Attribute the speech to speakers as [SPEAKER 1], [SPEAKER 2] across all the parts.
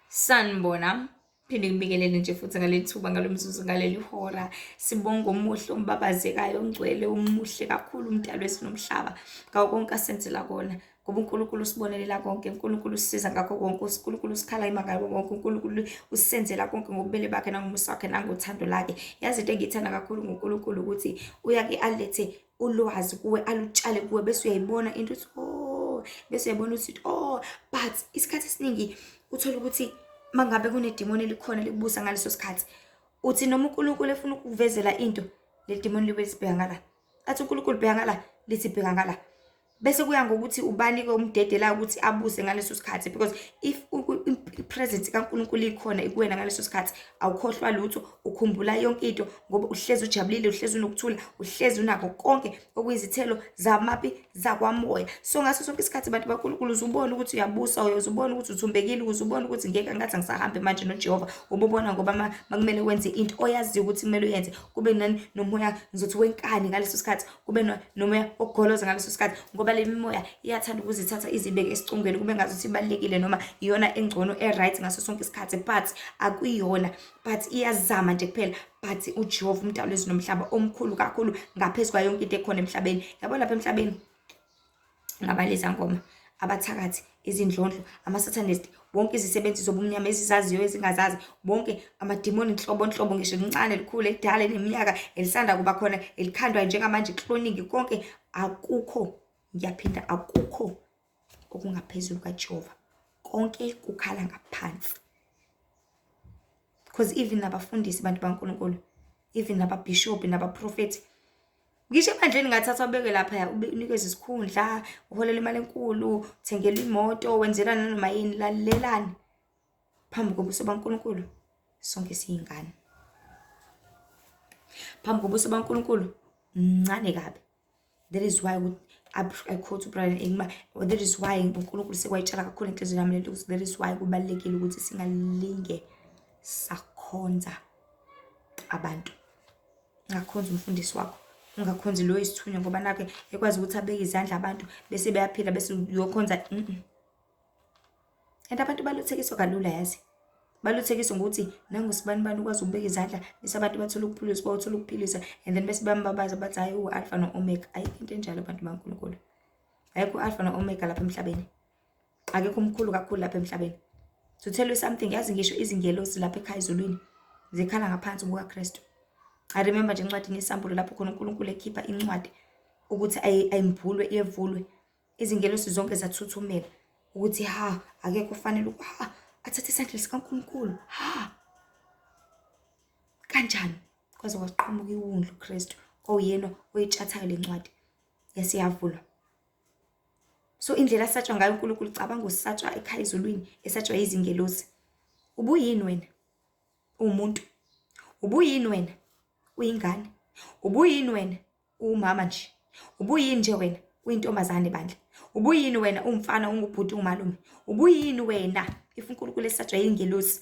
[SPEAKER 1] Sanibona. Phinde ngibingelele nje futhi ngaleli thuba, ngalo mzuzu, ngaleli hora. Sibonga omuhle, ombabazekayo, ongcwele, omuhle kakhulu umdali wezulu nomhlaba. Ngakho konke asenzela kona. Ngoba uNkulunkulu usibonelela konke, uNkulunkulu usisiza ngakho konke, uNkulunkulu usikhala ngakho konke, uNkulunkulu usenzela konke ngobubele bakhe nangomusa wakhe nangothando lakhe. Yazi into engiyithanda kakhulu ngoNkulunkulu ukuthi uyake alethe ulwazi kuwe, alutshale kuwe, bese uyayibona into uthi oh, bese uyayibona ukuthi oh, but isikhathi esiningi uthola ukuthi mangabe kunedimoni elikhona likubusa ngaleso sikhathi, uthi noma uNkulunkulu efuna ukukuvezela into, leli dimoni libe lisibheka ngala, athi uNkulunkulu bheka ngala, lithi bheka ngala, bese kuya ngokuthi ubani-ke umdedela ukuthi abuse ngaleso sikhathi. Because if i-presence kaNkulunkulu ikhona ikuwena ngaleso sikhathi, awukhohlwa lutho, ukhumbula yonke into, ngoba uhlezi ujabulile, uhlezi unokuthula, uhlezi unako konke okuyizithelo zamapi zakwamoya. So ngaso sonke isikhathi bantu baNkulunkulu, uzubona ukuthi uyabusa, uzubona ukuthi uthumbekile, uzubona ukuthi ngeke ngathi angisahambi manje noJehova. Ububona ngoba makumele wenze into oyaziyo ukuthi kumele uyenze, kube nani nomoya ngizothi wenkani ngaleso sikhathi, kube nomoya ogoloza ngaleso sikhathi, ngoba le mimoya iyathanda ukuzithatha izibeke esicongweni, kube ngazuthi ibalulekile noma iyona engcono e-right ngaso sonke isikhathi, but akuyona, but iyazama nje kuphela. But uJehova umdali wezulu nomhlaba omkhulu kakhulu ngaphezu kwayo yonke into ekhona emhlabeni. Yabo lapha emhlabeni ngabaleza ngoma, abathakathi, izindlondlo, ama-satanist, bonke izisebenzi zobumnyama ezizaziyo ezingazazi, bonke amadimoni nhlobo nhlobo, ngisho elincane, elikhulu, elidala, elineminyaka, elisanda kuba khona, elikhandwa njengamanje, cloning, konke akukho. Ngiyaphinda, akukho okungaphezulu kaJehova, konke kukhala ngaphansi. Because even nabafundisi bantu baNkulunkulu, even nababhishobhi nabaprofethi, ngisho ebandleni ngathathwa ubeke lapha, unikezwe isikhundla, uholela imali enkulu, uthengelwa imoto, wenzela nanoma yini, lalelani, phambi kobuso baNkulunkulu sonke siyingane. Phambi kobuso baNkulunkulu mncane kabi. That is why I quote uBrian Engma, that is why uNkulunkulu sekwayitshala kakhulu enhliziyweni yami lento, ukuthi that is why kubalulekile ukuthi singalinge sakhonza abantu. Ungakhonza umfundisi wakho, ungakhonzi lo isithunywa, ngoba nakho ekwazi ukuthi abeke izandla abantu bese beyaphila, bese uyokhonza. And abantu baluthekiswa kalula, yazi. Baluthekiswa ngokuthi nangu sibani bani ukwazi ukubeka izandla bese abantu bathola ukuphiliswa, bawuthola ukuphiliswa, and then bese bayambabaza bathi hayi u-Alpha no-Omega. Ayikho into enjalo bantu baNkulunkulu. Ayikho u-Alpha no-Omega lapha emhlabeni. Akekho omkhulu kakhulu lapha emhlabeni. To tell you something, yazi ngisho izingelosi lapha ekhaya ezulwini zikhala ngaphansi kukaKristu. I remember nje encwadini yesambulo lapho khona uNkulunkulu ekhipha incwadi ukuthi ayimbulwe, iyevulwe. Izingelosi zonke zathuthumela ukuthi ha, akekho ofanele ha athathe isandla sikaNkulunkulu. Ha, kanjani? Kwaze kwaqhamuka iwundlu uKristu owuyena oyitshathayo le ncwadi, yasiyavulwa. So indlela asatshwa ngayo uNkulunkulu, cabanga usatshwa ekhaya ezulwini, esatshwa izingelosi. Ubuyini wena? Uwumuntu. Ubuyini wena? Uyingane. Ubuyini wena? Uwumama nje. Ubuyini nje wena? Uyintombazane bandla. Ubuyini wena? Uwumfana, ungubhuti, umalume. Ubuyini wena? If uNkulunkulu esatshwa yingelosi.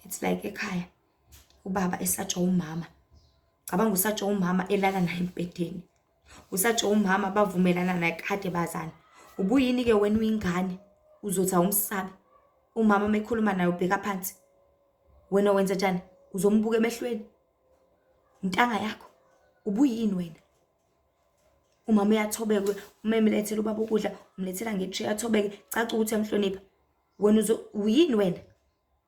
[SPEAKER 1] It's like ekhaya ubaba esatshwa umama. Cabanga usatshwa umama elala naye embhedeni. Usatshwa umama bavumelana naye kade bazana. Ubuyini ke wena uyingane uzothi awumsabi. Umama mekhuluma naye ubheka phansi. Wena wenza njani? Uzombuka emehlweni. Intanga yakho. Ubuyini wena? Umama uyathobeka, uma emlethela ubaba ukudla, umlethela nge-tray athobeke, caca ukuthi uyamhlonipha. Wena uzo uyini wena?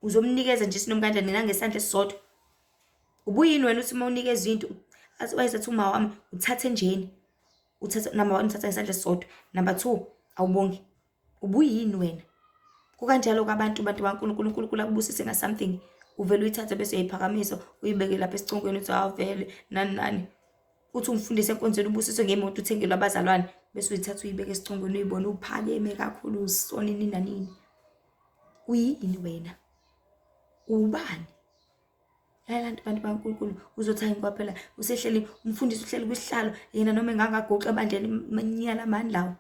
[SPEAKER 1] Uzomnikeza nje isinomi kanjani nangesandla esisodwa? Ubuyini wena uthi uma unikeza into, wayesethi uma wami uthathe njeni? Uthatha number 1 uthatha ngesandla esisodwa, number 2 awubongi. Ubuyini wena? Kukanjalo kwabantu, bantu baNkulunkulu, uNkulunkulu akubusise nga something, uvele uyithathe bese uyayiphakamisa uyibeke lapha esicongweni uthi awuvele nani nani. Uthi umfundisi enkonzweni ubusiswe ngemoto uthengelwe abazalwane bese uyithatha uyibeke esicongweni uyibone uphakeme kakhulu usonini nanini. Uyini wena? Ubani? Lalela bantu baNkulunkulu, uzothi hayi ngoba phela usehleli umfundisi uhleli kwisihlalo yena noma engangaguqa ebandleni manyala mani lawo.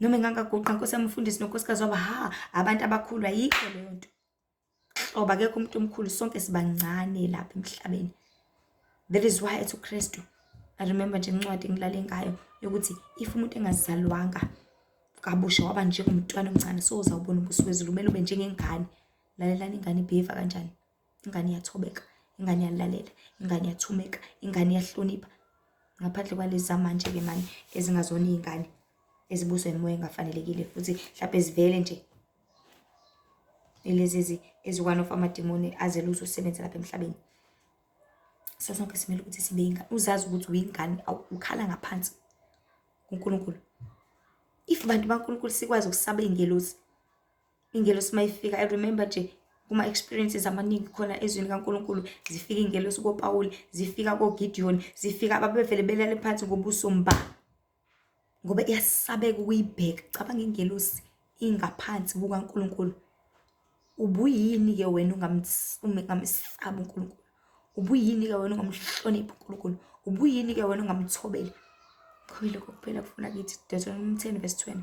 [SPEAKER 1] Noma engangaguqa nkosi yami umfundisi nonkosikazi wabo, ha abantu abakhulu ayikho leyo nto. Hlobo akekho umuntu omkhulu, sonke sibancane lapha emhlabeni. That is why ethi uKristu I remember nje incwadi engilale ngayo yokuthi if umuntu engazalwanga kabusha waba njengomntwana omncane, so uzawubona umbuso wezulu, kumele ube njengengane. Lalelani, ingane ibehave kanjani? Ingane iyathobeka, ingane iyalalela, ingane iyathumeka, ingane iyahlonipha. Ngaphandle kwalezi zamanje-ke mani ezingazona iy'ngane, ezibuswa imimoya engafanelekile futhi mhlawumbe zivele nje ilezi ezi-one of amadimoni azele uzosebenza lapha emhlabeni. So sonke simele ukuthi sibe ingane, uzazi ukuthi uyingane, ukhala ngaphansi kuNkulunkulu. If bantu baNkulunkulu sikwazi ukusaba iy'ngelosi, ingelosi uma ifika, I remember nje kuma-experiences amaningi khona ezwini kaNkulunkulu, zifika iy'ngelosi koPawuli, zifika koGidiyoni, zifika babevele belale phansi ngobuso mba, ngoba iyasabeka ukuyibheka. Cabanga ingelosi ingaphansi kukaNkulunkulu, ubuyini-ke wena ungamesabi uNkulunkulu? Ubuyini-ke wena ungamhloniphi uNkulunkulu? Ubuyini-ke wena ungamthobeli? Kuyilokho kuphela kufuna kithi. Deuteronomy 10 verse 20,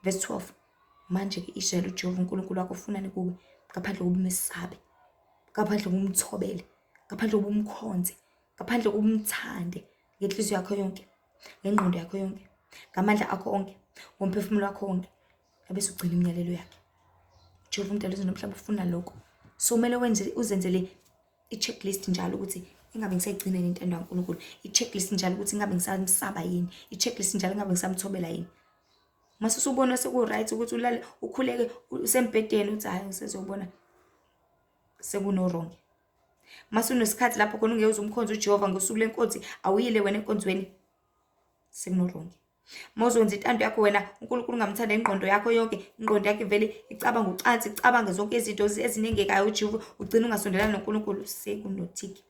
[SPEAKER 1] verse 12. Manje-ke Israyeli, uJehova uNkulunkulu wakho ufunani kuwe ngaphandle kokuba umesabe, ngaphandle kokuba umthobele, ngaphandle kokuba umkhonze, ngaphandle kokuba umthande ngenhliziyo yakho yonke, ngengqondo yakho yonke, ngamandla akho onke, ngomphefumulo wakho wonke, ebese ugcina imiyalelo yakhe. Jehova umdali wezulu nomhlaba ufuna lokho. So kumele wenze, uzenzele i-checklist njalo ukuthi ingabe ngisayigcina yini intando kaNkulunkulu, i-checklist njalo ukuthi ingabe ngisamsaba yini, i-checklist njalo ingabe ngisamthobela yini. Mase usubona seku-right ukuthi ulale ukhuleke usembhedeni, uthi hhayi ngisezobona sekuno-wrong. Mase unesikhathi lapho khona ungeke uze umkhonze uJehova ngosuku lenkonzo, awuyile wena enkonzweni, sekuno-wrong. Uma uzokwenza intando yakho wena, uNkulunkulu ungamthanda ingqondo yakho yonke, ingqondo yakho ivele icabanga ucansi, icabange zonke izinto ezinengekayo uJehova, ugcine ungasondelani noNkulunkulu, sekunothiki.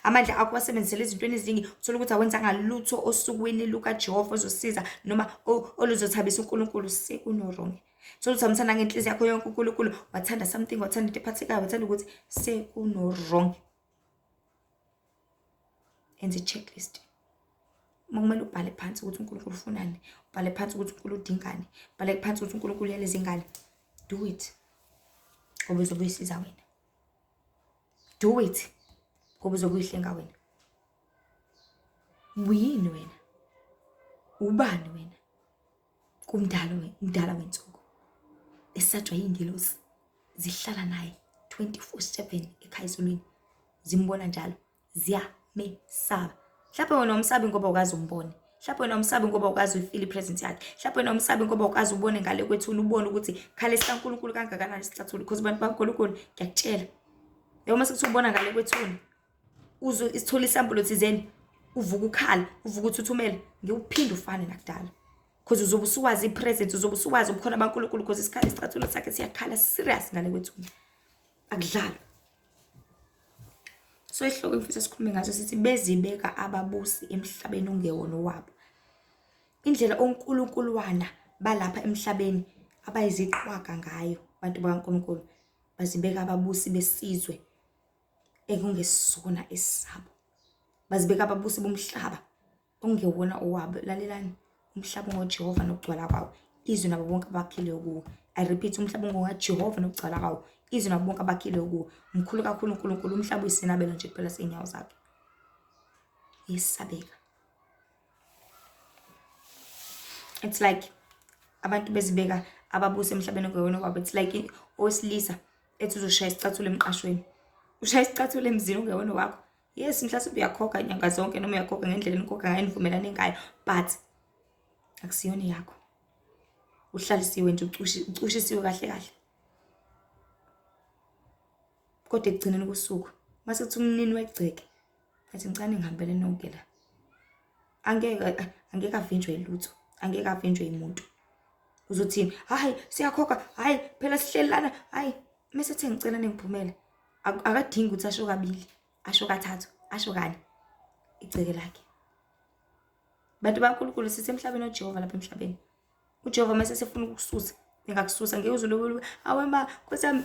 [SPEAKER 1] Amandla akho wasebenzisela ezintweni eziningi, uthole ukuthi awenzanga lutho osukwini lukaJehova ozosiza noma oluzothabisa uNkulunkulu, sekuno-wrong. Thola ukuthi awumthanda ngenhliziyo yakho yonke uNkulunkulu, wathanda something, wathanda into ephathekayo, wathanda ukuthi sekuno-wrong. Enza i-checklist. Uma kumele ubhale phansi ukuthi uNkulunkulu ufunani, ubhale phansi ukuthi uNkulunkulu udingani, ubhale phansi ukuthi uNkulunkulu uyaleza ingane. Do it. Ngoba uzobe uyisiza wena. Do it. Ngoba uzobe uyihlenga wena. Uyini wena? Ubani wena? Kumdala, umdala wensuku. Esatshwa yingelosi, zihlala naye 24/7 ekhaya ezulwini, zimbona njalo, ziyamesaba. Mhlawumbe wena umsabi ngoba ukaze umbone, mhlawumbe wena umsabi ngoba ukaze uyifeel i-presence yakhe, mhlawumbe wena umsabi ngoba ukaze ubone ngale kwethuna, ubone ukuthi khale sikaNkulunkulu kangakanani isicathulo, because abantu baNkulunkulu ngiyakutshela, yabo uma sekuthi ubona ngale kwethuna, uzwe isithola isambulo thizeni, uvuka ukhala, uvuka uthuthumela, ngeke uphinde ufane nakudala. Because uzobe usuwazi i-presence, uzobe usuwazi ubukhona baNkulunkulu, because isikhala isicathulo sakhe siyakhala serious ngale kwethuna. Akudlalwa. So isihloko engifisa sikhulume ngaso sithi bezibeka ababusi emhlabeni ongewona owabo. Indlela onkulunkuluwana balapha emhlabeni abayiziqhwaga ngayo abantu bakaNkulunkulu, bazibeka ababusi besizwe ekungesona esabo. Bazibeka ababusi bomhlaba okungewona owabo. Lalelani, umhlaba ungoJehova nokugcwala kwawo, izwe nabo bonke abakhileyo kuwo. I repeat, umhlaba ungokaJehova nokugcwala kwawo, izwe nabo bonke abakhileyo kuwo. Mkhulu kakhulu uNkulunkulu, umhlaba uyisenabelo nje kuphela sey'nyawo zakhe. Yesabeka. It's like abantu bezibeka ababusi emhlabeni ongewona owabo. It's like owesilisa ethi uzoshaya isicathulo emqashweni, ushaya isicathulo emzini ongewona owakho. Yes, mhlawumbe uyakhokha nyanga zonke noma uyakhokha ngendlela enikhokha ngayo, nivumelane ngayo, but akusiyona yakho. Uhlalisiwe nje, ucushisiwe kahle kahle. Kodwa ekugcineni kosuku mase kuthi umnini wegceke athi ngicane ngihambele nonke la, angeke avinjwe lutho, angeke avinjwe imuntu. Uzothini? Hayi siyakhokha, hayi phela sihleli lana, hayi mase ethi ngicela ningiphumele. Akadingi ukuthi asho kabili, asho kathathu, asho kane, igceke lakhe. Bantu baNkulunkulu, sisemhlabeni oJehova lapha emhlabeni. UJehova mase sefuna ukukususa, engakususa ngeke uze ulobe awe ma Nkosi yami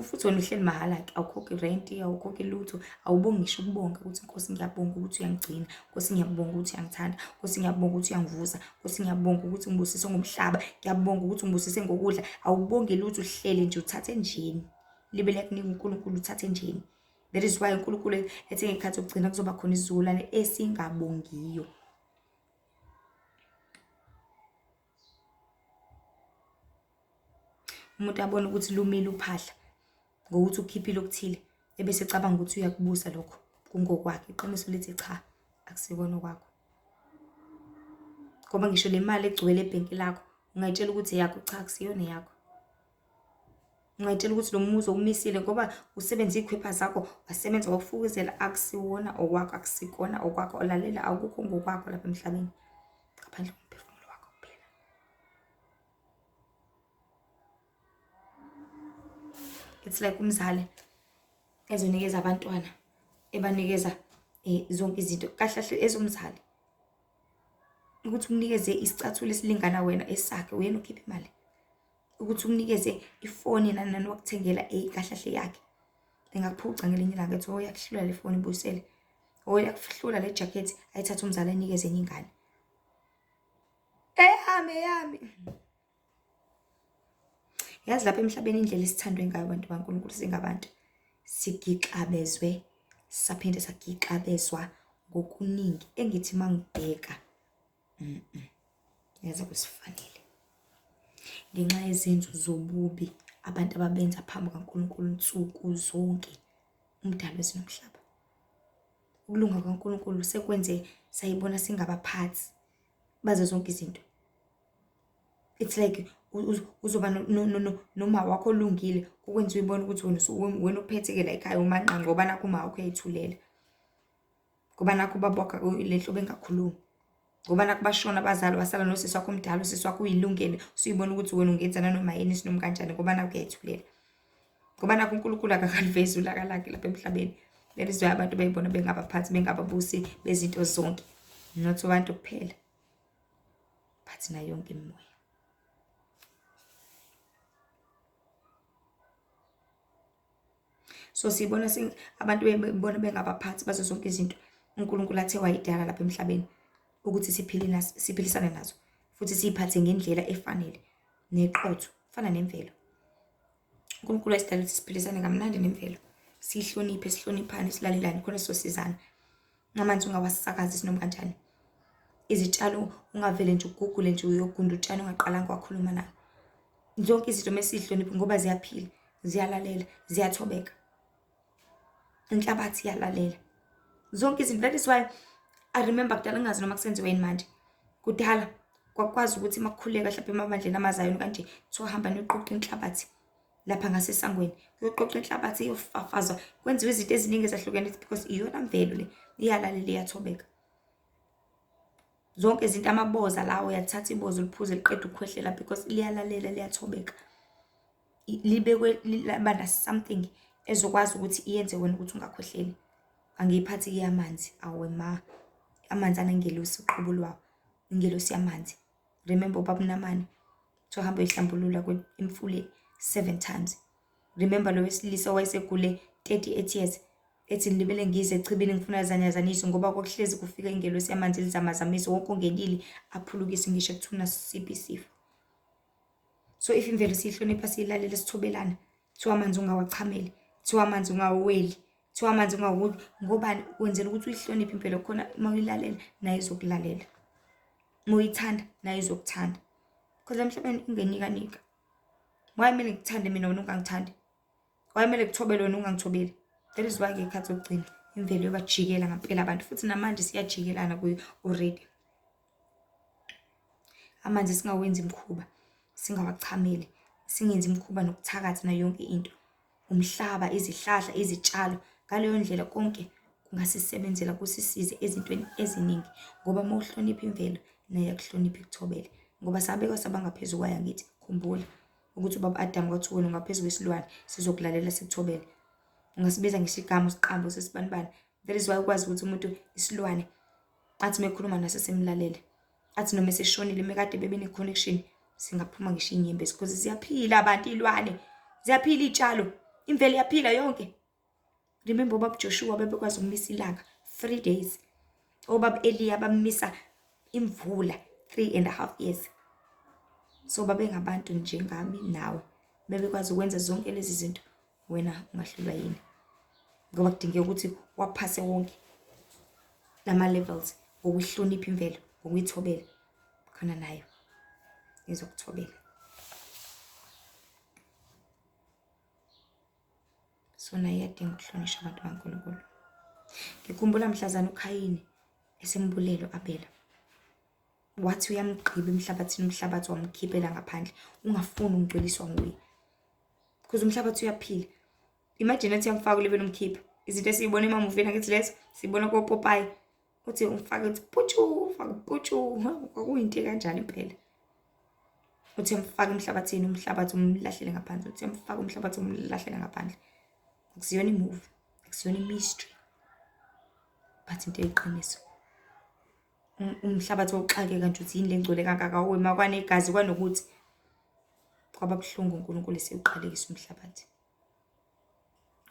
[SPEAKER 1] futhi wena uhleli mahhala-ke, awukhokhi renti, awukhokhi lutho, awubongi ngisho ukubonga ukuthi Nkosi ngiyabonga ukuthi uyangigcina, Nkosi ngiyabonga ukuthi uyangithanda, Nkosi ngiyabonga ukuthi uyangivusa, Nkosi ngiyabonga ukuthi ungibusise ngomhlaba, ngiyabonga ukuthi ungibusise ngokudla. Awubongi lutho, uhleli nje uthathe njeni, libe liyakunika uNkulunkulu, uthathe njeni. That is why uNkulunkulu ethi ngekhathi okugcina kuzoba khona isizukulwane esingabongiyo. Umuntu abone ukuthi lumile uphahla ngokuthi ukhiphile okuthile ebese ecabanga ukuthi uyakubusa lokho kungokwakhe. Iqiniso lithi cha, akusikona okwakho. Ngoba ngisho le mali egcwele ebhenki lakho ungayitshela ukuthi eyakho, cha akusiyona eyakho. Ungayitshela ukuthi lo muzi owumisile ngoba usebenza iy'khwepha zakho wasebenza wawufukuzela akusiwona okwakho akusikona okwakho olalela akukho ngokwakho lapha emhlabeni ngaphandle komphefumulo wakho kuphela. It's like umzali ezonikeza abantwana ebanikeza zonke izinto kahle kahle ezomzali ukuthi umnikeze isicathulo esilingana wena esakhe uyena okhipha imali ukuthi umnikeze ifoni nani nani wakuthengela kahle kahle yakhe engakuphuca ngelinye ilanga ethi oh yakuhlula le foni ibuyisele oh yakuhlula le jacket ayithathe umzali ayinikeze enye ingane eyami eyami. Yazi lapha emhlabeni indlela esithandwe ngayo abantu baNkulunkulu singabantu sigixabezwe saphinde sagixabezwa ngokuningi engithi mangibheka yazi akusifanele ngenxa yezenzo zobubi abantu ababenza phambi kaNkulunkulu nsuku zonke umdali wezulu nomhlaba. Ukulunga kukaNkulunkulu sekwenze sayibona singabaphathi bazo zonke izinto. It's like uzoba noma wakho olungile ukwenza uyibone ukuthi wena wena ophethe-ke la ekhaya umanqangi ngoba nakho uma wakho uyayithulela. Ngoba nakho ubaba wakho le nhlobo engakhulumi. Ngoba nakho bashona abazali wasala nosisi wakho omdala, usisi wakho uyilungele usuyibona ukuthi wena ungenza nanoma yini isinoma kanjani ngoba nakho uyayithulela. Ngoba nakho uNkulunkulu akakalivezi ulaka lakhe lapha emhlabeni. That is why abantu beyibona bengabaphathi bengababusi bezinto zonke. Not abantu kuphela. But nayo yonke imimoya. So sibona abantu bebona bengabaphathi bazo zonke izinto uNkulunkulu athe wayidala lapha emhlabeni ukuthi siphile siphilisane nazo futhi siyiphathe ngendlela efanele neqotho fana nemvelo. uNkulunkulu wasidala ukuthi siphilisane kamnandi nemvelo siyihloniphe sihloniphane silalelane khona sizosizana. Amanzi ungawasakazi isinoma kanjani. Izitshalo ungavele nje ugugule nje uyogunda utshani ungaqalanga wakhuluma nabo. Zonke izinto mesiyihloniphe ngoba ziyaphila, ziyalalela, ziyathobeka. Inhlabathi iyalalela. Zonke izinto that is why I remember kudala ngingazi noma kusenziwa yini manje. Kudala kwakwazi ukuthi uma kukhuleka mhlawumbe emabandleni amazayoni kanje kuthiwa hamba niyoqoqa inhlabathi lapha ngasesangweni kuyoqoqa inhlabathi iyofafazwa kwenziwa izinto eziningi ezahlukene because iyona mvelo le iyalalela iyathobeka. Zonke izinto amaboza lawo uyathatha iboza uliphuze liqeda ukukhwehlela because liyalalela liyathobeka. Libekwe laba na something ezokwazi ukuthi iyenze wena ukuthi ungakhwehleli. Angiyiphathi-ke amanzi awe ma amanzi anengelosi uqobo lwawo ingelosi yamanzi. Remember ubaba uNamani kuthiwa hamba uyoyihlambulula emfuleni 7 times. Remember lo wesilisa owayesegule 38 years ethi ngilibele ngize echibini ngifuna zanyazaniswe ngoba kwakuhlezi kufika ingelosi yamanzi lizamazamise wonke ongenile aphulukise ngisho kuthuna siphi isifo. So if imvelo siyihlonipha siyilalele sithobelana kuthiwa amanzi ungawachameli kuthiwa amanzi ungawaweli kuthiwa amanzi ungawuli ngobani wenzela ukuthi uyihloniphe imvelo khona uma uyilalela nayo izokulalela uma uyithanda nayo izokuthanda because emhlabeni ingenikanika why kumele ngikuthande mina wena ungangithandi why kumele kuthobele wena ungangithobeli that is why ngekhathi zokugcina imvelo yobajikela ngampela abantu futhi namanje siyajikelana kuyo already. Amanzi singawenzi imikhuba, singawachameli, singenzi imikhuba nokuthakatha nayo yonke into. Umhlaba, izihlahla, izitshalo, ngaleyo ndlela konke kungasisebenzela kusisize ezintweni eziningi ngoba uma uhlonipha imvelo nayo iyakuhlonipha ikuthobele ngoba sabekwa saba ngaphezu kwayo angithi? Khumbula ukuthi ubaba u-Adamu kwathiwa wena ungaphezu kwesilwane sizokulalela sikuthobele. Ungasibiza ngisho igama usiqambe usisibanibani. That is why ukwazi ukuthi umuntu isilwane athi mekhuluma naso simlalele athi noma eseshonile mekade bebe ne-connection singaphuma ngisho iy'nyembezi because ziyaphila abantu iy'lwane ziyaphila iy'tshalo imvelo iyaphila yonke. Remember ubaba Joshua bebekwazi ukumisa ilanga 3 days obaba Eliya bamisa imvula 3.5 years. So babengabantu njengami nawe bebekwazi ukwenza zonke lezi zinto wena ungahlulwa yini? Ngoba kudingeka ukuthi waphase wonke lama levels ngokuhlonipha imvelo, ngokuyithobela. Khona nayo izokuthobela. So naye iyadinga ukuhlonishwa abantu bakaNkulunkulu. Ngikhumbula mhlazane uKhayini esembulele u-Abela. Wathi uyamgqiba emhlabathini, umhlabathi wamkhiphela ngaphandle, ungafuni ukungcweliswa nguye. Because umhlabathi uyaphila. Imagine ethi uyamfaka ulibele umkhipha. Izinto esiyibona emamuvini angithi lezo, siyibona kopopayi. Uthi umfake uthi putshu, ufake putshu, kwakuyinto ekanjani impela. Uthi uyamfaka emhlabathini, umhlabathi umlahlele ngaphandle. Uthi uyamfaka umhlabathi umlahlele ngaphandle. Akusiyona imuvi, akusiyona i-mystery. But into eyiqiniso. Umhlabathi wawuxakeka nje uthi yini le ngcwele kangaka wema kwanegazi kwanokuthi kwaba buhlungu uNkulunkulu esewuqalekisa umhlabathi.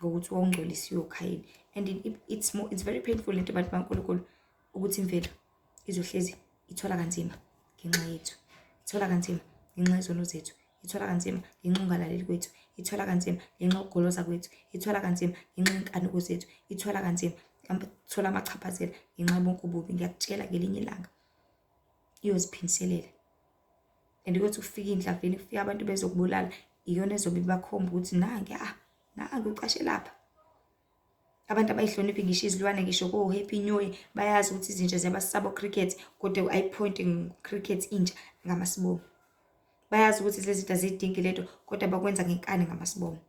[SPEAKER 1] Ngokuthi wawungcolisiwe uKhayini. And it's more, it's very painful lento bantu baNkulunkulu ukuthi imvelo izohlezi ithola kanzima ngenxa yethu. Ithola kanzima ngenxa yezono zethu. Ithola kanzima ngenxa yokungalaleli kwethu. Ithola kanzima ngenxa yokugoloza kwethu. Ithola kanzima ngenxa yenkanuko zethu. Ithola kanzima thola amachaphazela ngenxa yobonke ububi. Ngiyakutshela ngelinye ilanga iyoziphindiselela. And kuyothi kufika iy'nhlavini, kufika abantu bezokubulala, iyona ezobe ibakhomba ukuthi nange ah, nange ucashe lapha. Abantu abayihloniphi ngisho izilwane ngisho ko-Happy New Year bayazi ukuthi izinja ziyabasaba o-cricket kodwa ayiphonti cricket inja ngamasibomu. Bayazi ukuthi lezi zinto aziyidingi lento kodwa bakwenza ngenkani ngamasibomu.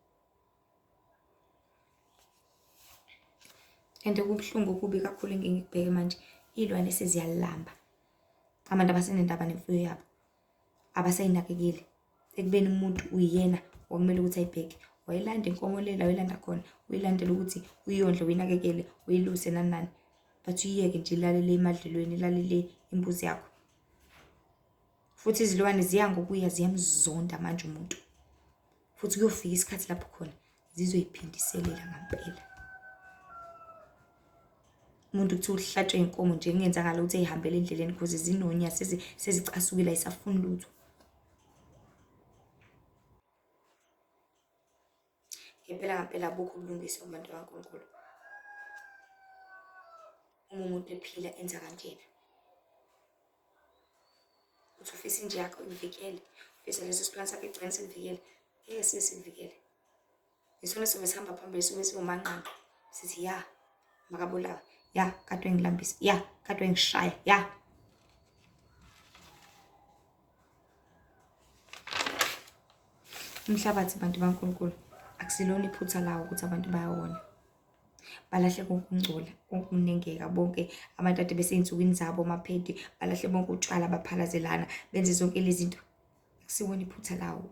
[SPEAKER 1] And kubuhlungu kubi kakhulu engikubheke manje, iy'lwane seziyalamba. Abantu abasenendaba nemfuyo yabo, abasayinakekeli. Ekubeni umuntu uyena okumele ukuthi ayibheke. Wayilanda inkomo le la oyilanda khona, uyilandele ukuthi uyondle, uyinakekele, uyiluse nani nani. But uyiyeke nje ilale le emadlelweni, ilale le imbuzi yakho. Futhi izilwane ziya ngokuya ziyamzonda manje umuntu. Futhi kuyofika isikhathi lapho khona zizoyiphindiselela ngampela. Umuntu kuthiwa uhlatshwe inkomo nje kungenzakala ukuthi eyihambele endleleni because zinonya sezicasukile ayisafuni lutho. Ngempela ngampela abukho ubulungiswa kubantu bakaNkulunkulu. Uma umuntu ephila enza kanjena. Uthi ufisa inja yakho ikuvikele, ufisa leso silwane sakho egcine sikuvikele, ngeke sibe sikuvikele. Yisona sobe sihamba phambili sobe siwomanqanqa sithi ya makabulawe, ya kade engilambisa, ya kade engishaya, ya. Umhlabathi bantu baNkulunkulu akusilona iphutha lawo ukuthi abantu bayawona. Balahle konke ukungcola, konke ukunengeka, bonke abantu ade besey'nsukwini zabo amaphedi, balahle bonke utshwala baphalazelana, benze zonke lezi zinto. Akusiwona iphutha lawo.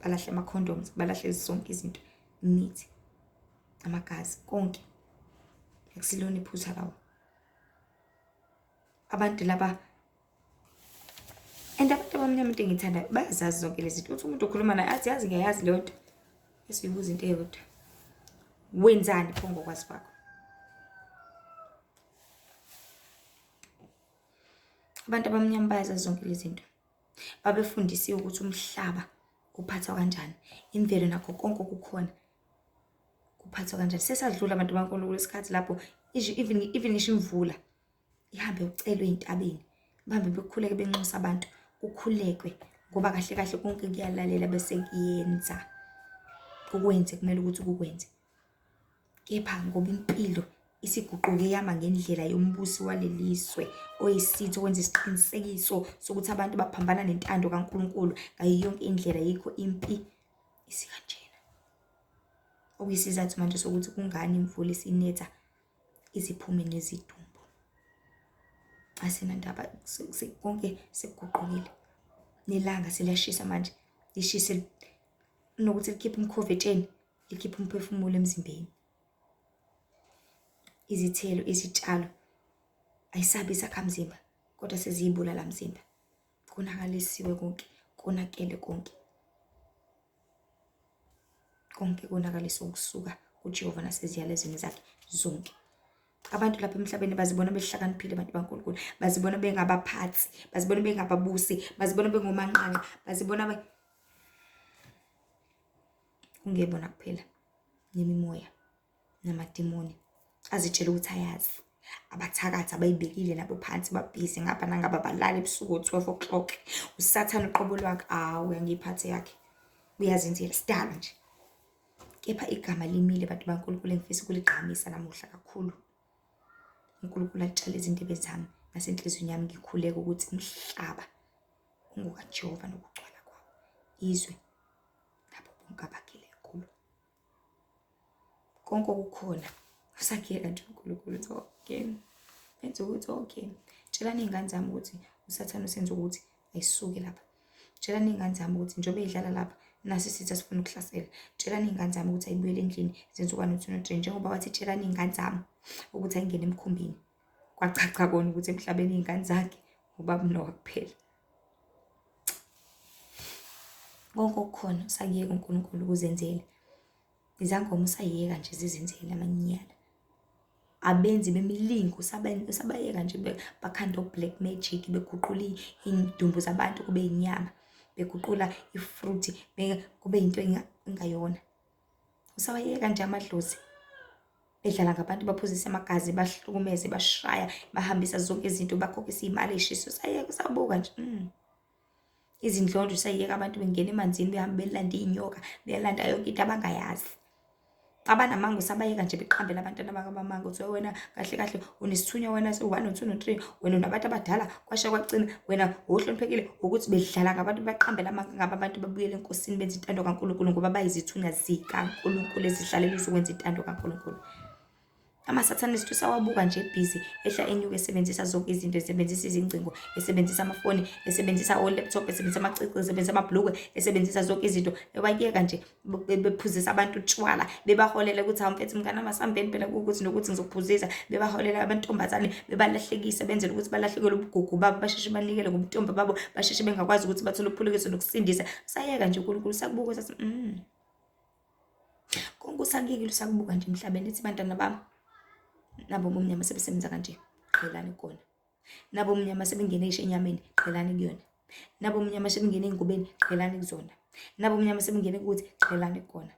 [SPEAKER 1] Balahle ama-condoms, balahle zonke izinto, imithi, amagazi, konke. Akusilona iphutha lawo. Abantu laba and abantu abamnyama into engiyithandayo bayazazi zonke lezi zinto. Uthi umuntu ukhuluma naye athi yazi ngiyayazi leyo nto. Bese uyibuza into eyodwa. Wenzani pho ngokwazi kwakho? Abantu abamnyama bayazazi zonke lezi zinto. Babefundisiwe ukuthi umhlaba uphathwa kanjani, imvelo nakho konke okukhona kuphathwa kanjani. Sesadlula abantu baNkulunkulu isikhathi lapho even ngisho imvula ihambe ucelwe ey'ntabeni, bahambe bekhuleke benxusa abantu, kukhulekwe ngoba kahle kahle konke kuyalalela bese kuyenza. Kukwenze kumele ukuthi kukwenze. Kepha ngoba impilo isiguquke yama ngendlela yombusi waleli zwe oyisitha owenza isiqinisekiso sokuthi abantu baphambana nentando kaNkulunkulu ngayo yonke indlela, yikho impi isikanjena. Okuyisizathu manje sokuthi kungani imvula isinetha iziphume nezidumbu. Asinandaba, konke sekuguqukile. Nelanga seliyashisa manje, lishise kunokuthi likhiphe umkhovu etsheni, likhiphe umphefumulo emzimbeni. Izithelo, izitshalo ayisabi isakhamzimba kodwa seziyibulala mzimba. Konakalisiwe konke, konakele konke. Konke konakaliswe ukusuka kuJehova naseziyalezweni zakhe zonke. Abantu lapha emhlabeni bazibona behlakaniphile abantu baNkulunkulu, bazibona bengabaphathi, bazibona bengababusi, bazibona bengomanqanqa, bazibona kungebona kuphela. Nemimoya namadimoni azitshela ukuthi ayazi. Abathakathi abayibekile nabo phansi babhizi ngapha nangapha balala ebusuku o-12 o'clock. Usathane uqobo lwakhe, awu uyangiyiphathe yakhe. Uyazenzela sidalo nje. Kepha igama limile bantu baNkulunkulu engifisa ukuligqamisa namuhla kakhulu. UNkulunkulu atshale izindebe zami nasenhliziyweni yami ngikhuleka ukuthi umhlaba ungokaJehova nokugcwala kwawo. Izwe nabo bonke abakhile kulo. Konke okukhona usakhiyeka nje uNkulunkulu ukuthi okay. Enze ukuthi okay. Tshelani iy'ngane zami ukuthi uSathane usenza ukuthi ayisuke lapha. Tshelani iy'ngane zami ukuthi njengoba ey'dlala lapha nasi isitha sifuna ukuhlasela. Tshelani iy'ngane zami ukuthi ayibuyele endlini zenze u-one, no-two, no-three. Njengoba wathi tshelani iy'ngane zami ukuthi ayingene emkhumbini. Kwacaca kona ukuthi emhlabeni iy'ngane zakhe ubaba uNowa kuphela. Konke okukhona usakuyeka uNkulunkulu ukuzenzele. Izangoma usayeka nje zizenzele amanyala. Abenzi bemilingo usabayeka nje bakhanda o-black magic beguqula iy'dumbu zabantu kube inyama, beguqula i-fruit kube into engayona. Usawayeka nje amadlozi bedlala ngabantu baphuzise amagazi bahlukumeze bashaya bahambisa zonke izinto bakhokhisa iy'mali ey'shisa usayeka usabuka nje. Izindlondlo usayeka abantu bengena emanzini behambe belanda iy'nyoka belanda yonke into abangayazi. Abanamanga usabayeka nje beqambela abantwana bakho amanga uthi wena kahle kahle unesithunywa wena se-one no-two no-three wena unabantu abadala kwasha kwacina wena wohloniphekile ukuthi bedlala ngabantu baqambela amanga ngabe abantu babuyele enkosini benze intando kaNkulunkulu ngoba bayizithunywa zikaNkulunkulu ezihlalela ukwenza intando kaNkulunkulu. Ama-satanist usawabuka nje ebhizi ehla enyuka esebenzisa zonke izinto, esebenzisa izingcingo, esebenzisa amafoni, esebenzisa o-laptop, esebenzisa amacici, esebenzisa amabhlukwe, esebenzisa zonke izinto. Ewayeka nje bephuzisa abantu utshwala, bebaholela ukuthi hawu mfethu mngani wami asihambeni phela kuwukuthi nokuthi ngizokuphuzisa. Bebaholela amantombazane, bebalahlekisa benzela ukuthi balahlekelwe ubugugu babo, basheshe banikele ngobuntombi babo, basheshe bengakwazi ukuthi bathole uphulukisa nokusindisa. Usayeka nje uNkulunkulu usakubuka usathi Konke usakuyekile usakubuka nje emhlabeni ethi bantwana bami nabo bomnyama sebesebenza kanje qhelani kona. Nabo omnyama sebengene ngisho enyameni qhelani kuyona. Nabo omnyama sebengene ey'ngubeni qhelani kuzona. Nabo omnyama sebengene kuthi qhelani kukona.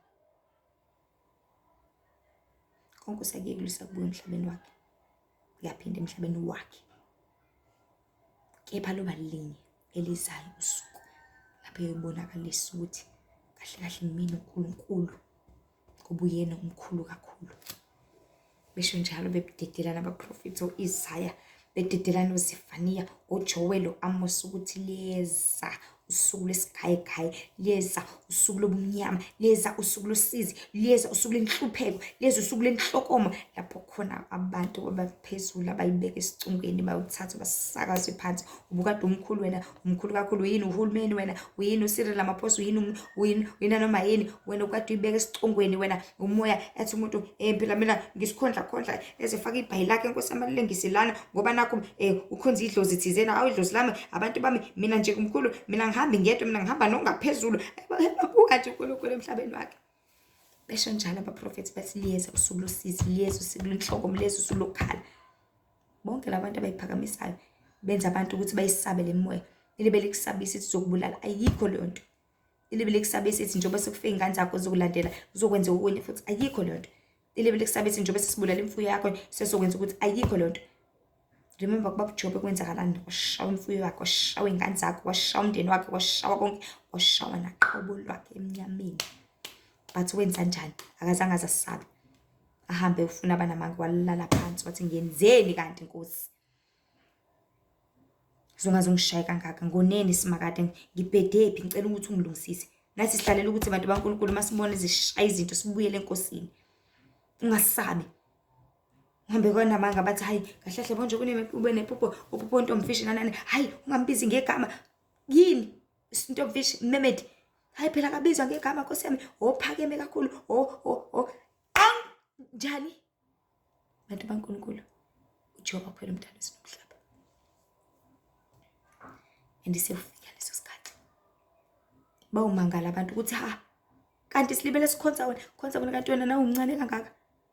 [SPEAKER 1] Konke usakuyekile usakubuka emhlabeni wakhe. Uyaphinda emhlabeni wakhe. Kepha loba linye elizayo usuku lapho eyobonakalisa ukuthi kahle kahle ngimina uNkulunkulu ngoba uyena omkhulu kakhulu. Besho njalo bebudedelana abaprofethi o-Isaya, bededelana oZefaniya, oJoweli, o-Amos ukuthi liyeza usuku lwesigayegaye, liyeza usuku lobumnyama, liyeza usuku losizi, liyeza usuku lwenhlupheko, liyeza usuku lwenhlokomo, lapho khona abantu abaphezulu abayibeka esicongweni bayothatha basakazwe phansi. Ubukade umkhulu wena, umkhulu kakhulu, uyini uhulumeni wena, uyini uCyril Ramaphosa, uyini uyini uyina noma yini wena ukade uyibeka esicongweni wena umoya ethi umuntu phela mina ngisikhondla khondla ezefaka ibhayi lakhe nkosi yami alilengise lana ngoba nakho ukhonza idlozi thizena awu idlozi lami abantu bami mina nje kumkhulu mina ngihambi ngedwa mina ngihamba nongaphezulu babuka nje uNkulunkulu emhlabeni wakhe. Besho njalo abaprofethi bathi liyeza usuku losizi, liyeza usuku lwenhloko, liyeza usuku lokukhala. Bonke labantu abayiphakamisayo benza abantu ukuthi bayisabe le moya ilibe likusabisa ithi zokubulala ayikho leyo nto. Ilibe likusabisa ithi njengoba sekufike iy'ngane zakho zokulandela kuzokwenza okunye futhi ayikho leyo nto. Ilibe likusabisa njengoba sesibulala imfuyo yakho sesokwenza ukuthi ayikho leyo nto. Remember kubaba uJobe kwenzakalani? Washawa imfuyo yakhe, washawa iy'ngane zakhe, washawa umndeni wakhe, washawa konke, washawa naqobo lwakhe emnyameni. But wenza njani? Akazange aze asabe. Ahambe ufuna abanamanga walala phansi wathi ngiyenzeni kanti Nkosi? Uzongaze ungishaye kangaka ngoneni simakade ngibhedephi ngicela ukuthi ungilungisise. Nathi sihlalela ukuthi abantu baNkulunkulu uma sibona izishaya izinto sibuyele eNkosini. Ungasabi. Uhambe kwanamanga bathi hayi kahle kahle bonje ube nephupho uphupho ntomfishi nanani hayi ungambizi ngegama yini ntomfishi Mehmet hayi phela akabizwa ngegama nkosi yami ophakeme kakhulu o o o njani bantu baNkulunkulu uJehova kuphela umdali wezulu nomhlaba and siyofika leso sikhathi bawumangala abantu ukuthi ha kanti silibele sikhonza wena khonza wena kanti wena nawe umncane kangaka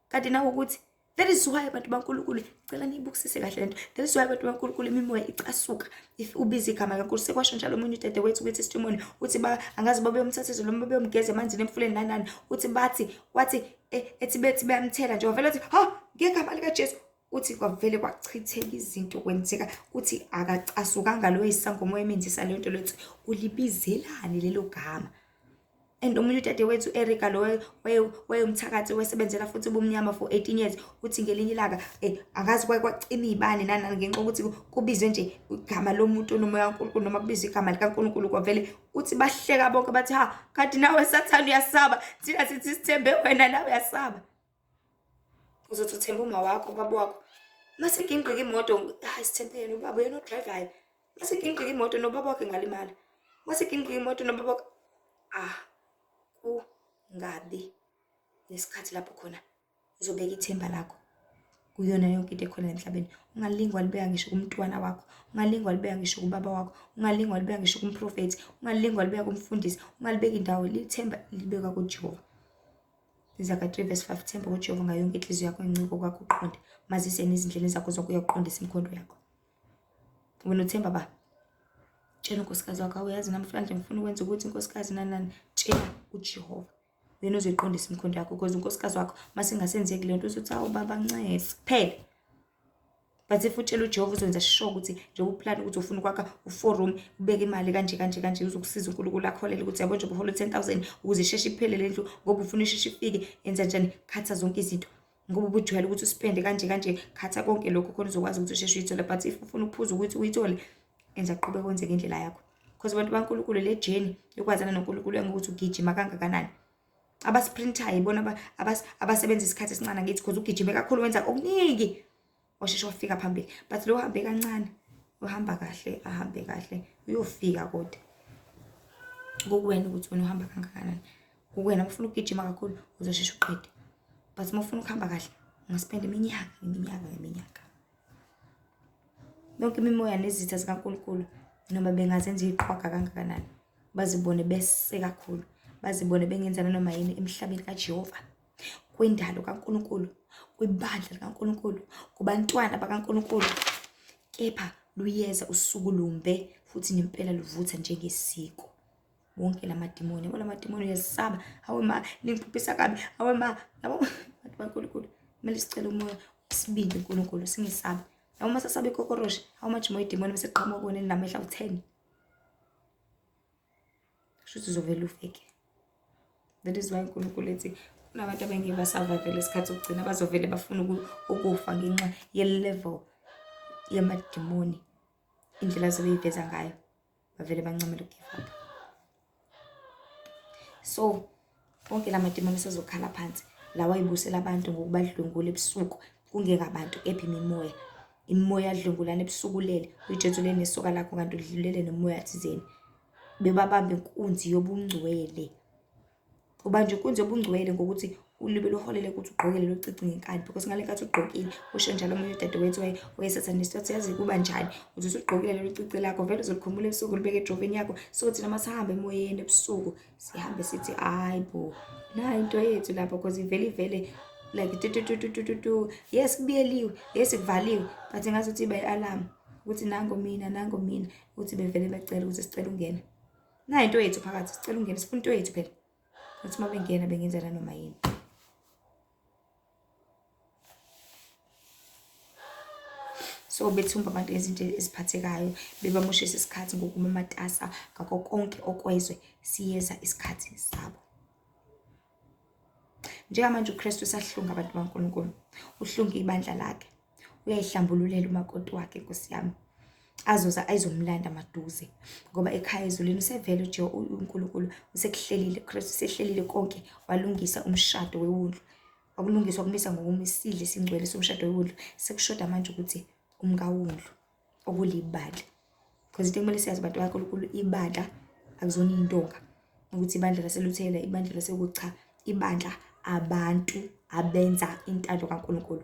[SPEAKER 1] kanti nawe ukuthi That is why abantu baNkulunkulu, cela niyibukisise kahle lento. That is why abantu baNkulunkulu imimoya icasuka if ubiza igama kaNkulunkulu. Sekwasho njalo omunye udadewethu kwi-testimony, uthi ba angazi babeyomthathisa noma babeyomgeza emanzini emfuleni nani nani. Uthi bathi wathi ethi bethi bayamthela nje wavele wathi ha ngegama likaJesu. Uthi kwavele kwachitheka izinto kwenzeka. Uthi akacasukanga lo isangoma emenzisa leyo nto lethi ulibizelani lelo gama. And omunye udadewethu Erica lo wayewumthakathi wesebenzela futhi ubumnyama for 18 years. Uthi ngelinye ilanga angazi kwaye kwacima iy'bani nani nani ngenxa yokuthi kubizwe nje igama lomuntu onomoya kaNkulunkulu noma kubizwe igama likaNkulunkulu kwavele uthi bahleka bonke bathi ha kanti nawe sathane uyasaba, thina sithi sithembe wena nawe uyasaba. Uzothi uthemba uma wakho ubaba wakho mase gingqika imoto, hayi sithembe yena ubaba uyena odrayivayo. Mase gingqika imoto nobaba wakhe ngalimala, mase gingqika imoto nobaba wakhe. Ah, kungabi nesikhathi lapho khona uzobeka ithemba lakho kuyona yonke into ekhona emhlabeni. Ungalingwa libeka ngisho kumntwana wakho, ungalingwa libeka ngisho kubaba wakho, ungalingwa libeka ngisho kumprofethi, ungalingwa libeka kumfundisi, ungalibeka indawo. Lithemba libeka kuJehova. Izaga 3 verse 5, themba kuJehova ngayo yonke inhliziyo yakho, inciko kwakho uqonde, mazise nezindleleni zakho zonke, uyakuqondisa imikhondo yakho. Wena uthemba ba tshela unkosikazi wakho, awuyazi namhlanje ngifuna ukwenza ukuthi inkosikazi nani nani, tshela uJehova yena uzoyiqondisa imikhondo yakho, because unkosikazi wakho mase ingasenzeki le nto uzothi awu baba ncese kuphela. But if utshela uJehova uzokwenza sure ukuthi njengoba uplana ukuthi ufuna ukwakha u-4 room, ubeke imali kanje kanje kanje, uzokusiza uNkulunkulu akholele ukuthi yabo njengoba uhola u-10,000 ukuze isheshe iphele le ndlu ngoba ufuna isheshe ifike, enza njani, khatha zonke izinto ngoba ubujwayele ukuthi uspende kanje kanje, khatha konke lokho khona uzokwazi ukuthi usheshe uyithole. But if ufuna ukuphuza ukuthi uyithole, enza qhubeka kwenzeke indlela yakho, because abantu baNkulunkulu le journey yokwazana noNkulunkulu yangokuthi ugijima kangakanani. Abasprintayo ibona abasebenza isikhathi esincane angithi, because ugijime kakhulu wenza okuningi washeshe wafika phambili. But lo uhambe kancane, uhamba kahle, ahambe kahle, uyofika kodwa. Kukuwena ukuthi wena uhamba kangakanani, kukuwena. Uma ufuna ukugijima kakhulu uzosheshe uqede, but uma ufuna ukuhamba kahle ungaspenda iminyaka iminyaka ngeminyaka. Yonke imimoya nezitha zikaNkulunkulu noma bengazenza iqhwaga kangakanani, bazibone bese kakhulu, bazibone bengenza nanoma yini emhlabeni kaJehova, kwindalo kaNkulunkulu, kwibandla likaNkulunkulu, kubantwana bakaNkulunkulu. Kepha luyeza usuku lumbe futhi nempela luvutha njengesiko. Wonke lamadimoni, yabo lamadimoni uyasaba, hawe ma ningiphuphisa kabi, hawe ma, yabo bantu baNkulunkulu kumele sicele umoya isibindi uNkulunkulu singesabi. Yabo uma sasaba ikokoroshi, how much more idimoni bese qhamuka kuwena elinamehla u-10. Kusho ukuthi uzovele ufeke. That is why uNkulunkulu ethi kunabantu abangeke basurvive lesikhathi sokugcina, bazovele bafuna ukufa ngenxa ye-level yamadimoni, indlela azobe eyiveza ngayo, bavele bancamele uku-give up. So wonke la madimoni esezokhala phansi lawa ayibusela abantu ngokubadlwengula ebusuku, kungeke abantu kepha imimoya, imimoya yadlwengulana ebusuku ulele, uyijetsule nesoka lakho kanti udlulele nomoya thizeni. Bebabamba inkunzi yobungcwele, ubanjwa inkunzi yobungcwele ngokuthi ulibe luholele ukuthi ugqoke lelo cici ngenkani, because ngale nkathi ugqokile, usho njalo omunye udadewethu wayesatanist, wathi yazi kuba njani uthi usugqokile lelo cici lakho, vele uzolikhumbula ebusuku ulibeke edroveni yakho. So thina masihambe emoyeni ebusuku sihambe sithi hayi bo, nayi into yethu lapha, because ivele ivele like tu tu tu tu tu tu tu. Yes kubiyeliwe, yes kuvaliwe, but ngazuthi iba i-alarm ukuthi nango mina, nango mina, ukuthi bevele bacela ukuthi sicela ungena, nayi into yethu phakathi, sicela ungena, sifuna into yethu phela. Uthi uma bengena bengenza nanoma yini. So bethumba abantu ngezinto eziphathekayo, bebamoshisa isikhathi ngokuma matasa ngakho konke okwezwe. Siyeza isikhathi sabo. Njengamanje uKristu usahlunga abantu baNkulunkulu, uhlunga ibandla lakhe, uyayihlambululela umakoti wakhe, Nkosi yami, azoza ayizomlanda maduze, ngoba ekhaya ezulwini usevele nje uNkulunkulu usekuhlelile, uKristu usehlelile konke, walungisa umshado wewundlu, wakulungiswa kumisa ngokuma isidlo esingcwele somshado wewundlu. Sekushoda manje ukuthi umkawundlu okulibandla, because into ekumele siyazi abantu bakaNkulunkulu, ibandla akuzona iy'ntonga ukuthi ibandla laseLuthela, ibandla lasekucha, ibandla abantu abenza intando kaNkulunkulu.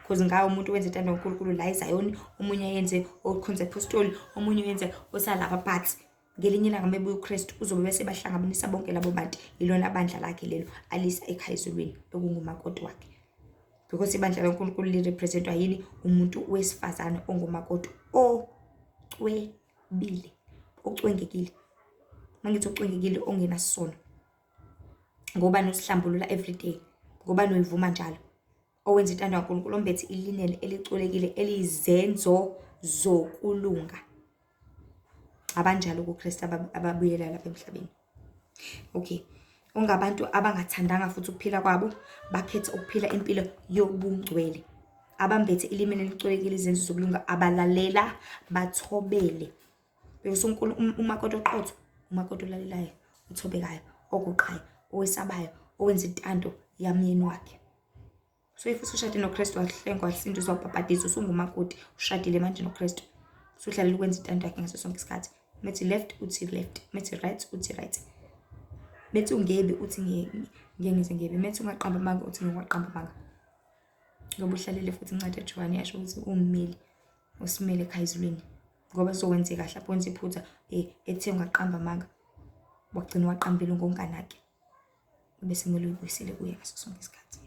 [SPEAKER 1] Because ngawo umuntu wenza intando kaNkulunkulu la eZayoni, omunye ayenze okhonza apostoli, omunye uyenze osalapha, but ngelinye ilanga mebuya uKristu uzobe bese bahlanganisa bonke labo bantu, ilona bandla lakhe lelo alisa ekhaya ezulwini okungumakoti wakhe. Because ibandla likaNkulunkulu lirepresentwa yini? Umuntu wesifazane ongumakoti ocwebile, ocwengekile. Mangithi ocwengekile, ongenasono. Ngoba nosihlambulula everyday, ngoba noyivuma njalo. Owenza intando kaNkulunkulu, ombethe ilineni elicolekile eliyizenzo zokulunga. Abanjalo kuKristu ababuyela lapha emhlabeni. Okay. Ungabantu abangathandanga futhi ukuphila kwabo, bakhetha ukuphila impilo yobungcwele. Abambethe ilimini elicolekile izenzo zokulunga, abalalela bathobele. Because umakoti oqotho, umakoti olalelayo, othobekayo, oguqayo, owesabayo, owenza intando yamyeni wakhe. So if usushade noKristu, wahlengwa, wasindiswa, wabhabhadiswa, usungumakoti, ushadile manje noKristu. Usuhlalela ukwenza intando yakhe ngaso sonke isikhathi. Methi left uthi left, methi right uthi right. Methi ungebi uthi ngeke ngize ngebe, methi ungaqamba amanga uthi ngeke waqamba amanga. Ngoba uhlalele futhi incwadi yaJohane yasho ukuthi ummeli usimele ekhaya ezulwini. Ngoba kuzokwenzeka hlampe wenza iphutha ethe ungaqamba amanga, wagcina waqambile ngokunganaki. Bese kumele uyibuyisele kuye ngaso sonke isikhathi.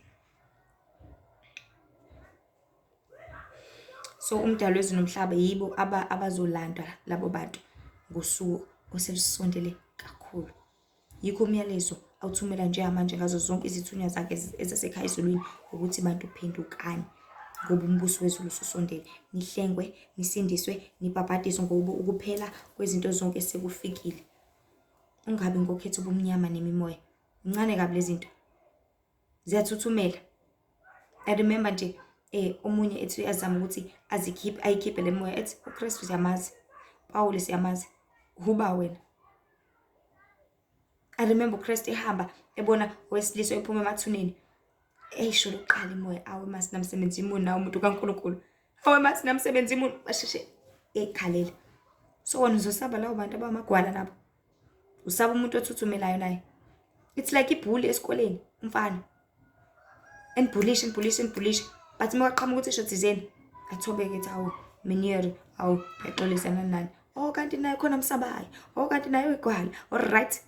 [SPEAKER 1] So umdali wezulu nomhlaba yibo abazolandwa labo bantu ngosuku oselusondele kakhulu. Yikho umyalezo awuthumela njengamanje ngazo zonke izithunywa zakhe ezasekhaya ezulwini ukuthi bantu phendukani ngoba umbuso wezulu ususondele. Nihlengwe, nisindiswe, nibhabhadiswe ngoba ukuphela kwezinto zonke sekufikile. Ungabi ngokhetha ubumnyama nemimoya. Incane kabi lezi zinto. Ziyathuthumela. I remember nje omunye ethi uyazama ukuthi azikhiphe, ayikhiphe le moya, ethi uKristu siyamazi, uPawulu siyamazi, huba wena. I remember uKristu ehamba ebona owesilisa ephuma emathuneni, eyisho lokuqala imoya, awe masi namsebenzi imuni nawe umuntu kaNkulunkulu, awe masi namsebenzi imuni, basheshe ekhalela. So wena uzosaba lawo bantu abamagwala nabo, usaba umuntu othuthumelayo naye. It's like ibhuli esikoleni, umfana enibhulishe, enibhulishe, enibhulishe, but uma kwaqhamuka uthisha thizeni athobeke ethi awu meneer, awu ngiyaxolisa nani nani, oh kanti naye khona msabayo, oh kanti naye uyigwala. All right,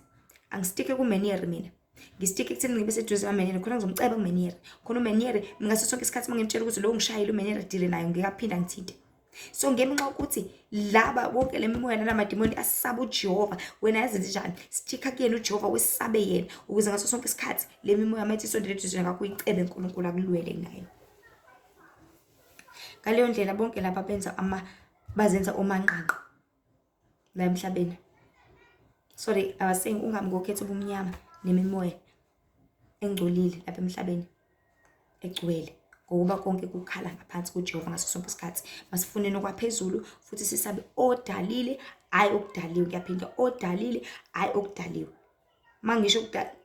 [SPEAKER 1] angistike kumeneer mina, ngistike ekutheni ngibe seduze kwameneer, khona ngizomceba kumeneer, khona umeneer ngaso sonke isikhathi uma ngimtshela ukuthi lo ngishayile umeneer adile naye, ngeke aphinde angithinte. So ngenxa yokuthi laba bonke le mimoya nalamadimoni asaba uJehova, wena yazenze njani? Sithikha kuyena uJehova, wesabe yena, ukuze ngaso sonke isikhathi le mimoya mayithi isondele eduze ngakho uyicebe uNkulunkulu akulwele nayo. Ngaleyo ndlela bonke laba benza bazenza omanqanqa la emhlabeni. Sorry, I was saying ungabi ngokhetha ubumnyama nemimoya engcolile lapha emhlabeni egcwele, ngokuba konke kukhala ngaphansi kuJehova ngaso sonke isikhathi. Masifuneni okwaphezulu futhi sisabe odalile, hhayi okudaliwe. Ngiyaphinda, odalile, hhayi okudaliwe. Uma ngisho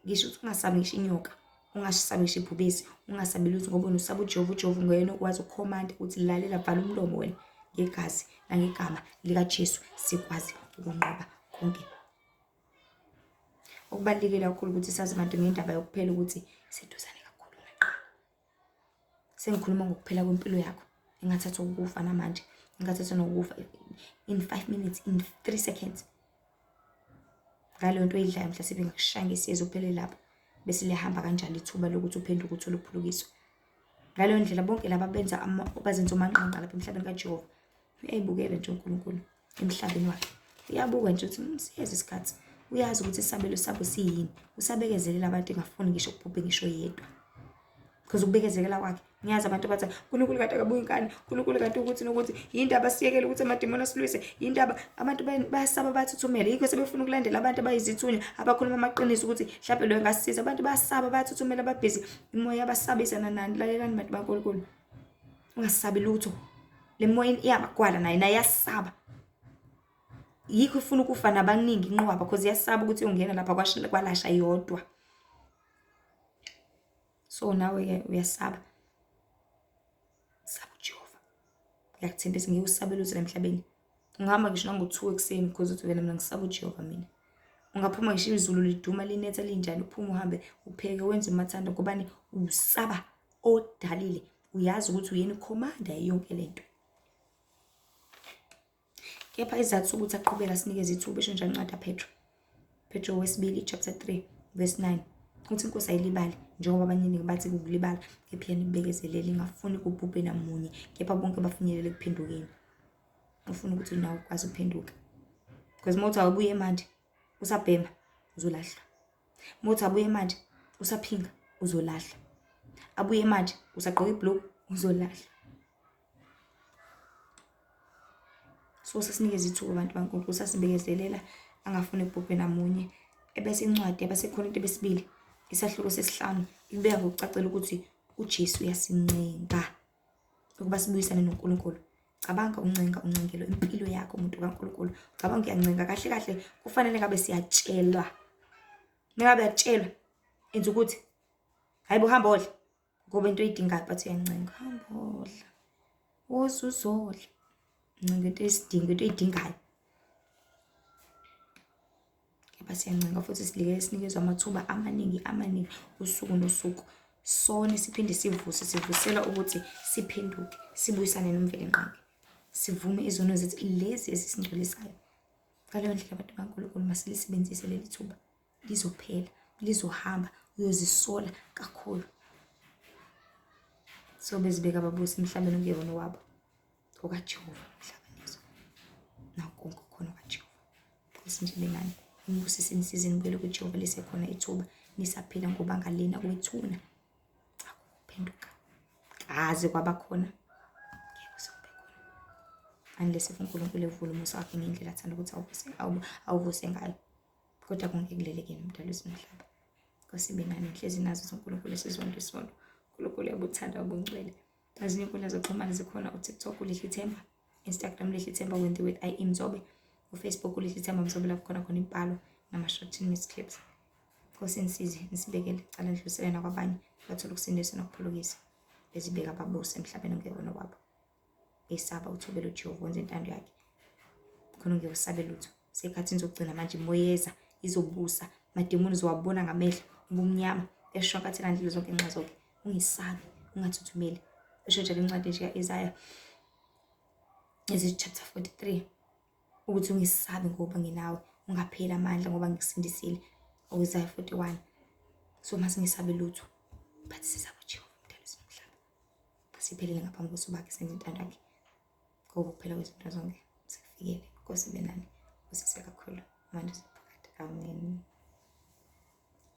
[SPEAKER 1] ngisho ukuthi ungasabi ngisho inyoka, ungasabi ngisho ibhubesi, ungasabi lutho, ngoba wena usaba uJehova. UJehova nguyena okwazi ukukhomanda ukuthi lalela, vala umlomo wena, ngegazi nangegama likaJesu sikwazi ukunqoba konke. Okubalulekile kakhulu ukuthi sazi abantu ngendaba yokuphela ukuthi iseduzane kakhulu naqala. Sengikhuluma ngokuphela kwempilo yakho, engathathwa ukufa namanje, engathathwa nokufa in 5 minutes, in 3 seconds. Ngaleyo nto oyidlayo mhlasimbe ingakushaya ngesiyezi uphele lapho, bese liyahamba kanjalo ithuba lokuthi uphenduke uthole ukuphulukiswa. Ngaleyo ndlela bonke laba benza bazenza omanqanqa lapha emhlabeni kaJehova, uyayibukela nje uNkulunkulu emhlabeni wakhe, uyabuka nje ukuthi siyeza isikhathi, uyazi ukuthi isabelo sabo siyini, usabekezelela abantu engafuni ngisho ukubhubhe ngisho yedwa. Because ukubekezekela kwakhe, ngiyazi abantu bathi uNkulunkulu kade akabuyi inkani, uNkulunkulu kade ukuthi nokuthi, yindaba siyekele ukuthi amadimoni asilwise, yindaba abantu bayasaba bathuthumele, yikho sebefuna ukulandela abantu abayizithunywa abakhuluma amaqiniso ukuthi mhlawumbe lo engasisiza. Abantu bayasaba bathuthumela, babhizi imoya yabasabisa nanani. Lalelani bantu baNkulunkulu, ungasabi lutho, le moya iyabagwala naye, naye iyasaba, yikho ifuna ukufa nabaningi inqwaba, because iyasaba ukuthi iyongena lapha kwalasha yodwa. So nawe-ke uyasaba, saba uJehova, ngiyakuthembisa ngeke usabe lutho la emhlabeni. Ungahamba ngisho nango-2 ekuseni because uthi wena mina ngisaba uJehova mina. Ungaphuma ngisho izulu liduma linetha linjani, uphume uhambe upheke wenze umathanda, ngobani? Usaba odalile, uyazi ukuthi uyena ukhomanda yonke lento. Kepha isizathu sokuthi aqhubeke asinikeze ithuba, esho njalo incwadi kaPetro, Petro wesibili chapter 3 verse 9. Uthi inkosi ayilibali njengoba abanye bathi kukulibala, kepha iyanibekezelela ingafuni kubhubhe namunye, kepha bonke bafinyelele ekuphendukeni. Ufuna ukuthi nawe ukwazi ukuphenduka. Because uma uthi awubuye manje usabhema uzolahlwa. Uma uthi abuye manje usaphinga uzolahlwa. Abuye manje usagqoka ibhulukwe uzolahlwa. So sasinikeza ithuba abantu baNkulunkulu, sasibekezelela angafuni kubhubhe namunye. Ebese incwadi yabaseKorinte besibili isahluko sesihlanu ikubeka ngokucacile ukuthi uJesu uyasincenga ukuba sibuyisane noNkulunkulu. Cabanga uncenga uncengelo impilo yakho umuntu kaNkulunkulu. Cabanga uyancenga kahle kahle kufanele ngabe siyatshelwa. Ngabe uyatshelwa enza ukuthi hayibo hamba odla ngoba into oyidingayo but uyancenga hamba odla. Woza uzodla. Ncenga into eyisidingo into oyidingayo. Kepha siyancenga futhi silike sinikezwa amathuba amaningi amaningi usuku nosuku. Sone siphinde sivuse sivusela ukuthi siphenduke sibuyisane noMvelinqangi. Sivume izono zethu lezi ezisingcolisayo. Ngaleyo ndlela abantu bakaNkulunkulu masilisebenzise leli thuba. Lizophela, lizohamba, uyozisola kakhulu. So bezibeka ababusi emhlabeni okuyewona owabo. OkaJehova umhlaba nezwe. Nakho konke okukhona okaJehova. Nkosi nje bengani inibusise inisize nibuyele kuJehova lisekhona ithuba nisaphila ngoba ngalena kwethuna akuphenduka kaze kwaba khona ngeke kuze kube khona unless if uNkulunkulu evula umusa wakhe ngendlela athanda ukuthi awuvuse awuvuse ngayo kodwa konke kulele kuyena umdali wezimhlaba. Nkosi ibe nani nhlezi nazo uNkulunkulu esizonto isono. uNkulunkulu uyabuthanda ubungcwele. Ezinye inkundla zokuxhumana zikhona uTikTok uLihle Themba, Instagram Lihle Themba with with I Mzobe, uFacebook uLihle Themba Mzobe lapho khona khona imibhalo nama-short news clips. Nkosi nisize nisibekele cala ndlulisele nakwabanye bathole ukusindiswa nokuphulukiswa bezibeka ababusi emhlabeni ongewona wabo. Esaba uthobela uJehova wenza intando yakhe. Khona ngeke usabe lutho. Sekhathini zokugcina manje imoyeza izobusa mademoni uzowabona ngamehlo ubumnyama eshwakathela ndlela zonke nxa zonke. Ungesabi, ungathuthumeli. Isho njalo incwadi nje ka-Isaya chapter 43 ukuthi ungesabi ngoba nginawe, ungapheli amandla ngoba ngikusindisile. U-Isaya 41. So masingesabi lutho but sisaba uJehova umdali wezulu. Siphelele ngaphambi kosuku bakhe senze intando yakhe. Ngoba ukuphela kwezinto zonke sekufikile. Nkosi ibe nani. Busise kakhulu. Manje siphakade. Amen.